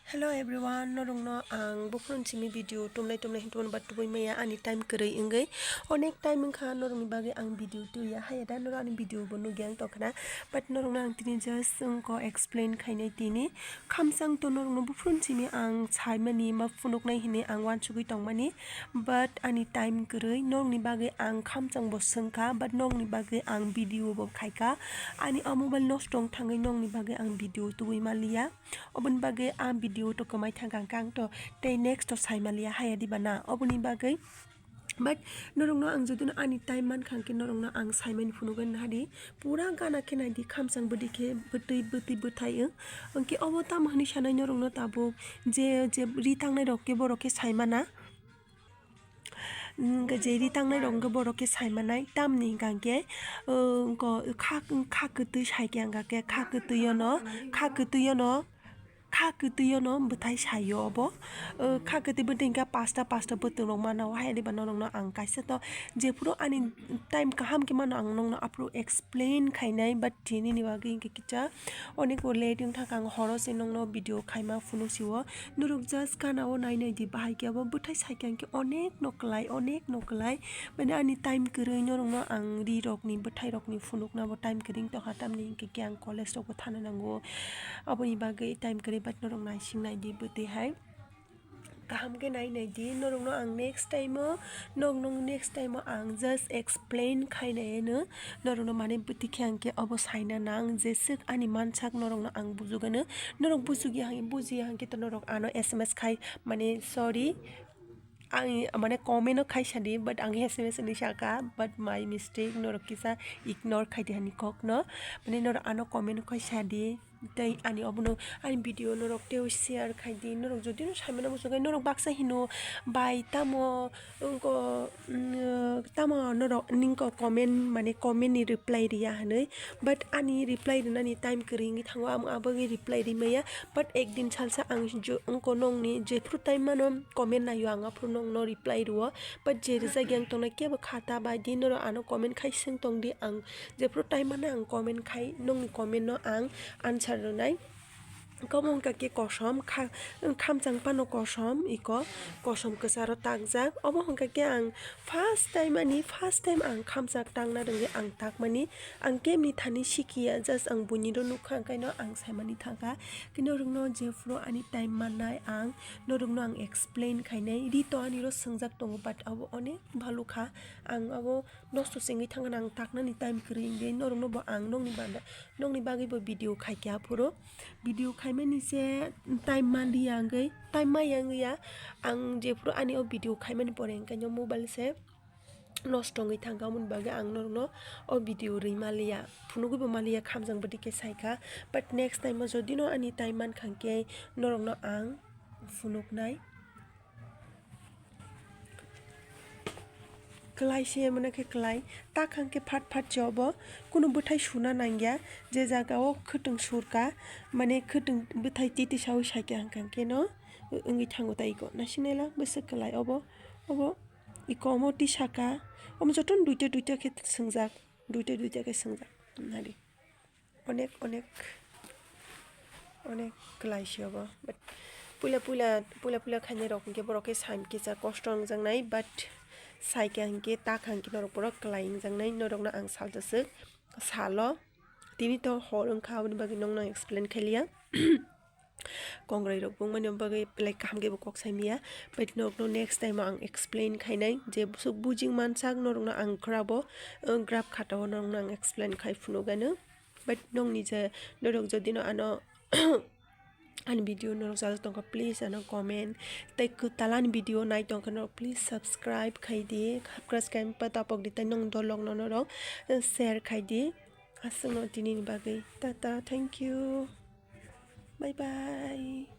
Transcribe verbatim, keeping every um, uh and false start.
Hello everyone, norokno ang buphurun simi video tumnai tumnai hinwi tongmani ba tubui maya ani time kwrwi wngwi. Onek time wngkha norokni bagwi ang video tuya, haya da norok ani video bo nukya wng tongkhana. But norokno ang tini just wngkha explain khainai tini. Khamsang to norokno buphurun simi ang saimani ma phunuknai hinwi ang uansugwi tongmani. But ani time kwrwi, norokni bagwi ang khamsang bo swngkha, but norokni bagwi ang video bo khaikha. Ani o mobile nosto wng thangwi norokni bagwi ang video tubui manliya. Oboni bagwi a video to kwmai thangkha hwnkhe ang to tei next to saimaliya haya diba na oboni bagwi. But norokno ang jodi no ani time mankha hwnkhe norokno ang saimani phunukgwi nahadi, pura gana khe naidi khamsang bwdwi khe bwtwi bwtwi bwthai wng. Hwnkhe obo tamo hwnwi sanai norokno tabuk je je ri tangnai rok khe borok khe saimana. Hwnkhe je ri tangnai rok hwnkhe borok khe saimanai tamni hwnkha hwnkhe, uh, wngkha kha, kha kwtwi saikhe hwnkha khe kha kwtwiono, kha kwtwiono, kha kwtwiono bwthai saio obo. Uh, kha kwtwi bwtwi hwnkhe pasta pasta bwtwi rok mano, hai diba norokno ang kaisa to jephuru ani time kaham khe mano ang nokno aphuru explain khainai, but tini ni bagwi hwnkhe kisa onek bo late wng thangkha ang horo se nokno video khaima phunuk sio. Norok just gana o nai nai di, bahai khe abo bwthai saikha hwnkhe onek no kwlai, onek no kwlai. Mane ani time kwrwi norokno ang ri rokni bwthai rokni phunukna bo time kwrwi wng tongkha, tamni hwnkhe khe ang college rok bo thana nango. Aboni bagwi time kwrwi, but norok naising nai di bwtwi hai. Kaham khe nai nai di, norokno ang next time o, norokno next time o ang just explain khainai eno, norokno mane bwtwi khe ang khe obo saina nang, jeswk ani mansak norokno ang bujugano, norok bujugya hang, bujiya hang khe to norok ano S M S khai, mane sorry, ang mane comment o khai sadi, but ang S M S ni saka, but my mistake, norok kisa ignore khai di hani kokno, mane norok ano comment o khai sadi. Tei ani obono ani video norok teibo share khai di, norok jodi no saimano muchung khe norok baksa hino bai tamo wngko, mm, tamo norok ningko comment mane comment ni reply riya hinwi, but ani reply rinani time kwrwi wngwi thango, ang aboni reply rimaya, but ekdin salsa ang jo-, wngko nongni jephuru time mano comment naio ang aphuru nongno reply rwo, but je rijak yang tongnai kebo kha ta bai di norok ano comment khai swng tong di ang. Jephuru time mano ang comment khai, nokni comment no ang answer rwnai. Omo wngkha khe kosom, kha-, khamchang phano kosom, iko kosom kwcharo takjak. Omo wngkha khe ang first time ani, first time ang khamchak tangna rwngwi ang takmani. Ang kemni thani sikhiya, just ang buini rw nukha, hwnkhe no ang saimani thangkha. Khe norokno jephuru ani time mannai ang norokno ang explain khainai. Rito ani rw swngjak tongo, but abo onek bhalukha. Ang abo nosto se wngwi thangkha, ang taknani time kwrwi wngwi norokno bo ang nokni banda, nokni bagwi bo video khaikha aphuru. Video khaimani se time manliya wngwi, time maya wngya. Ang jephuru ani o video khaimani pore hwnkhe no mobile se nosto wngwi thangkha, aboni bagwi ang norokno o video rwi manliya, phunugwi bo manliya, khamjang bwtwi khe saikha. But next time o jodi no ani time mankha hwnkhe norokno ang phunuknai. Kwlai se mano khe kwlai, tak hwnkhe phat phat se obo, kunu bwthai suna nangya, je jaga o khwtwng surka, mane khwtwng bwthai titi saui saikha hwnkha khe no wngwi thango tai iko, naising naila bwswk kwlai obo, obo iko omo tisaka, omo jotono duita duita khe swngjak, duita duita khe swngjak, nari. Onek, onek, onek kwlai se obo. But puila, puila, puila, puila khainai rok hwnkhe borok khe saim kisa kosto wngjaknai, but saikha hwnkhe, takha hwnkhe norok borok kwlai wngjaknai, norokno ang salsa swk salo. Tini to hor wngkha, aboni bagwi nokno explain khailiya. Kongrai rok wngmani bagwi belai kaham khe bo kok saimaya. But norokno next time o ang explain khainai, je bwswk bujing mansak norokno ang graph o, uh, graph khata o norokno ang explain khai phunukgano. But nokni je norok jodi no ano ani video norok sajak tongkha, please ano comment. Tei kwtal ani video nai tongkha norok, please subscribe khai di, subscribe khe tapok di, tei nong dolok no norok, uh, share khai di. Aswkno tini ni bagwi. Tata, thank you. Bye bye.